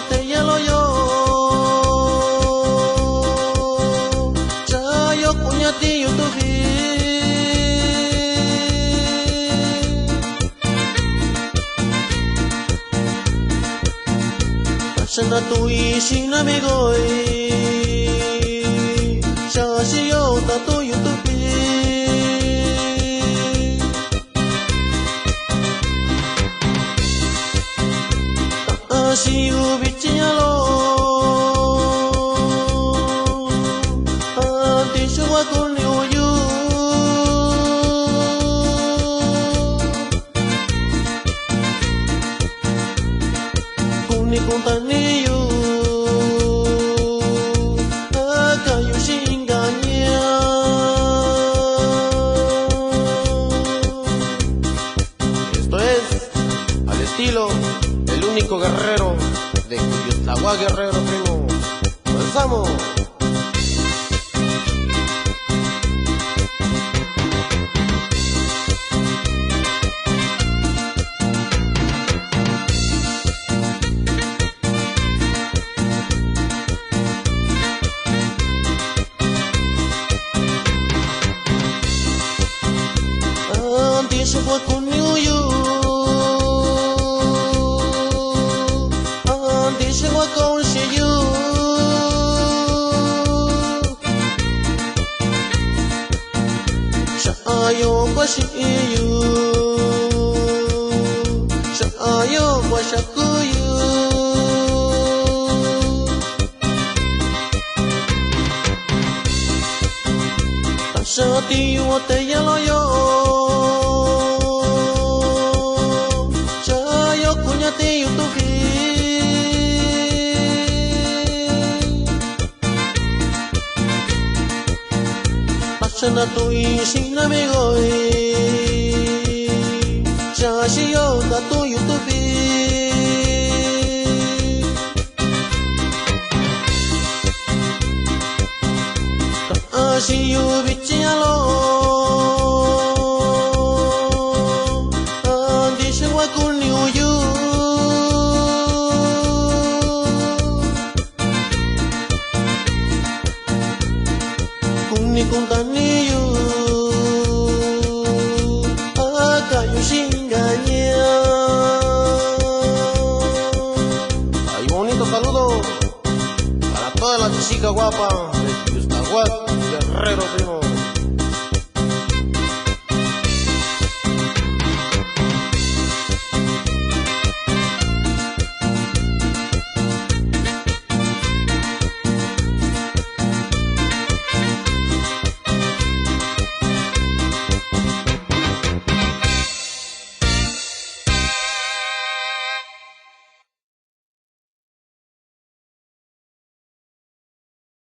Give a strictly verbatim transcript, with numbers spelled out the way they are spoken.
Te ya lo yo, cha yo kuña ti yu tu vi. Xa na tu ixi na mi goi, xa xi yo ta tu yu tu vi. Taꞌan xiꞌin yu vichin ña loꞌo, a ndixi va kuni yu. Kuni kundani yu, a kayu xiꞌin inka ña. Esto es al estilo el único guerrero de Cuyutlagua Guerrero, primo. ¡Avanzamos! A ndixi va kuni yu, a ndixi va kaun xiꞌin yu. Xaꞌa yo kua xiꞌin yu, xaꞌa yo kua xaku yu. Taxa ti yu te ya lo yo, xa yo kuña ti yu tu vi. Taxa na tu ixi na mi goi, xa xi yo ta tu yu tu vi. Taꞌan xiꞌin yu vichin ña loꞌo, a ndixi va kuni yu. Kuni kundani yu, a kayu xiꞌin inka ña. Ay, bonito saludo para todas las chicas guapas.